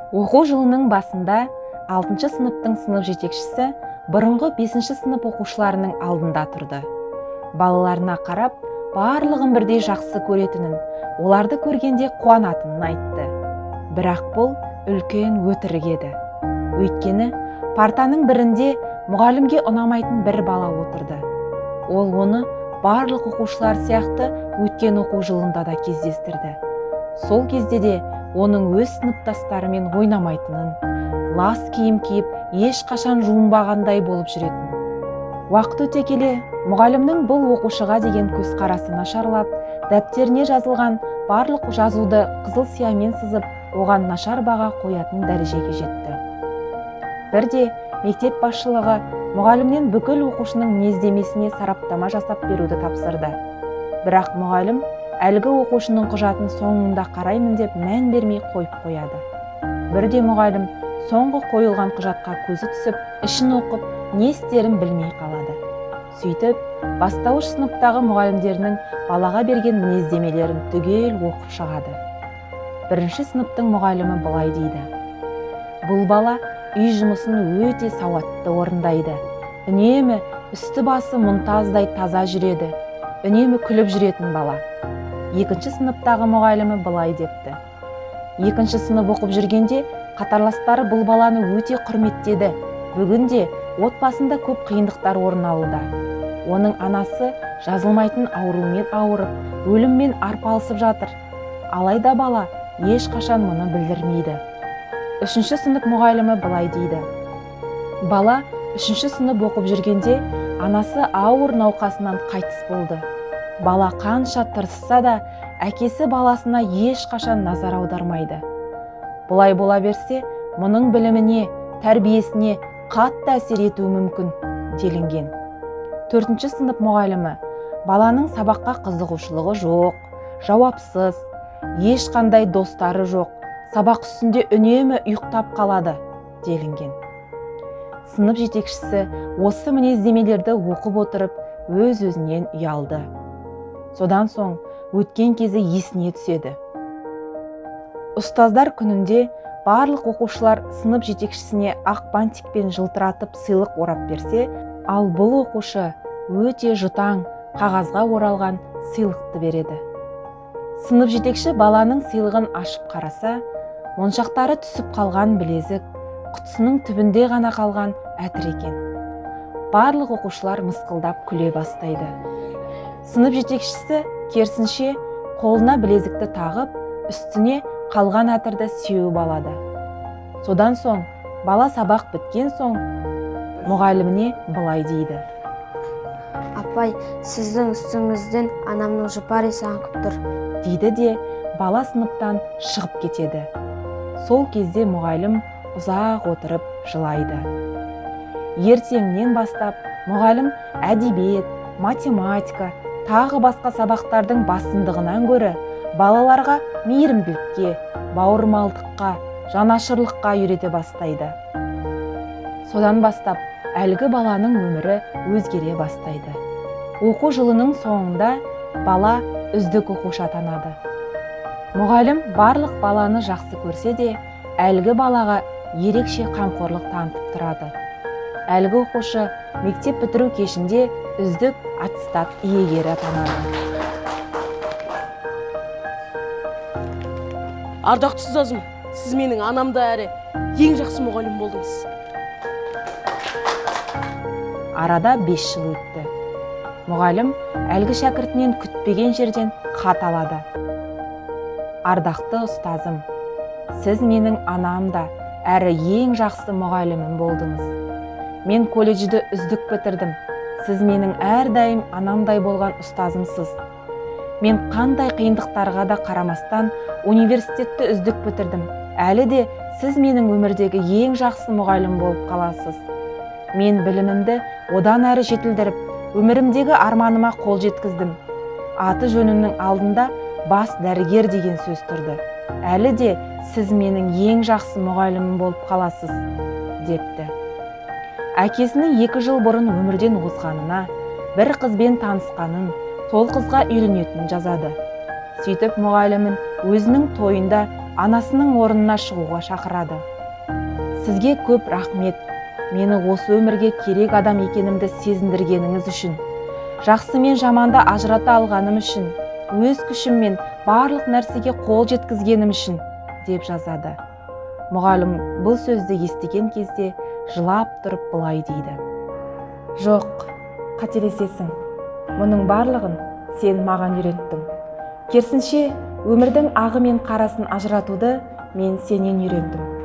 Оқу жылының басында 6 сыныптың сынып жетекшісі бұрынғы 5 сынып оқушыларының алдында тұрды. Балаларына қарап, барлығын бірдей жақсы көретінін, оларды көргенде қуанатынын айтты. Бірақ бұл үлкен өтірік еді. Өйткені партаның бірінде мұғалімге ұнамайтын бір бала отырды. Ол оны барлық оқушылар сияқты өткен оқу жылында да кездестірді. Сол кезде де оның өз сыныптастарымен ойнамайтынын, лас киім киіп, ешқашан жуынбағандай болып жүретін. Уақыт өте келе, мұғалімнің бұл оқушыға деген көзқарасы нашарлап, дәптеріне жазылған барлық жазуды қызыл сиямен сызып, оған нашар баға қоятын дәрежеге жетті. Бірде мектеп басшылығы мұғалімнен бүкіл оқушының мінездемесіне сараптама жасап беруді тапсырды. Бірақ мұғалім әлгі оқушының құжатын соңында қараймын деп мән бермей қойып қояды. Бірде мұғалім соңғы қойылған құжатқа көзі түсіп, ішін оқып, не істерін білмей қалады. Сөйтіп, бастауыш сыныптағы мұғалімдерінің балаға берген мінездемелерін түгел оқып шығады. Бірінші сыныптың мұғалімі былай дейді: бұл бала үй жұмысын өте сауатты орындайды. Үнемі үсті басы мұнтаздай таза жүреді. Үнемі күліп жүретін бала. Екінші сыныптағы мұғалімі былай депті: екінші сынып оқып жүргенде қатарластары бұл баланы өте құрметтеді. Бүгінде отбасында көп қиындықтар орын алуда. Оның анасы жазылмайтын аурумен ауырып, өліммен арпалысып жатыр. Алайда бала ешқашан мұны білдірмейді. Үшінші сынып мұғалімі былай дейді: бала үшінші сынып оқып жүргенде анасы ауыр науқасынан қайтыс болды. Бала қанша тырысса да, әкесі баласына ешқашан назар аудармайды. Бұлай бола берсе, мұның біліміне, тәрбиесіне қатты әсер етуі мүмкін, делінген. Төртінші сынып мұғалімі баланың сабаққа қызығушылығы жоқ, жауапсыз, ешқандай достары жоқ, сабақ үстінде үнемі ұйықтап қалады, делінген. Сынып жетекшісі осы мінездемелерді оқып отырып, өз-өзінен ұялды. Содан соң өткен кезі есіне түседі. Ұстаздар күнінде барлық оқушылар сынып жетекшісіне ақ бантикпен жылтыратып сыйлық орап берсе, ал бұл оқушы өте жұтаң қағазға оралған сыйлықты береді. Сынып жетекші баланың сыйлығын ашып қараса, моншақтары түсіп қалған білезік, құтысының түбінде ғана қалған әтір екен. Барлық оқушылар мысқылдап күле бастайды. Сынып жетекшісі керісінше қолына білезікті тағып, үстіне қалған әтірді сеуіп алады. Содан соң бала сабақ біткен соң мұғаліміне былай дейді: апай, сіздің үстіңізден анамның жұпар иісі аңқып тұр, дейді де бала сыныптан шығып кетеді. Сол кезде мұғалім ұзақ отырып жылайды. Ертеңнен бастап мұғалім әдебиет, математика, тағы басқа сабақтардың басымдығынан гөрі балаларға мейірімділікке, бауырмалдыққа, жанашырлыққа үйрете бастайды. Содан бастап әлгі баланың өмірі өзгере бастайды. Оқу жылының соңында бала үздік оқушы атанады. Мұғалім барлық баланы жақсы көрсе де, әлгі балаға ерекше қамқорлық танытып тұрады. Әлгі оқушы мектеп бітіру кешінде үздік аттестат иегері атанады. Ардақты ұстазым, сіз менің анам да әрі ең жақсы мұғалім болдыңыз. Арада 5 жыл өтті. Мұғалім әлгі шәкіртінен күтпеген жерден хат алады. Ардақты ұстазым, сіз менің анам да әрі ең жақсы мұғалімім болдыңыз. Мен колледжді үздік бітірдім. Сіз менің әрдайым анамдай болған ұстазымсыз. Мен қандай қиындықтарға да қарамастан университетті үздік бітірдім. Әлі де сіз менің өмірдегі ең жақсы мұғалім болып қаласыз. Мен білімімді одан әрі жетілдіріп, өмірімдегі арманыма қол жеткіздім. Аты жөнімнің алдында бас дәрігер деген сөз тұрды. Әлі де сіз менің ең жақсы мұғалімім болып қаласыз, депті. Әкесінің 2 жыл бұрын өмірден озғанына, бір қызбен танысқанын, сол қызға үйленетінін жазады. Сөйтіп мұғалімін өзінің тойында анасының орнына шығуға шақырады. Сізге көп рахмет, мені осы өмірге керек адам екенімді сезіндіргеніңіз үшін, жақсы мен жаманды ажырата алғаным үшін, өз күшіммен барлық нәрсеге қол жеткізгенім үшін, деп жазады. Мұғалім бұл сөзді естіген кезде жылап тұрып былай дейді: Жоқ, қателесесің. Мұның барлығын сен маған үйреттің. Керісінше, өмірдің ағы мен қарасын ажыратуды мен сенен үйрендім.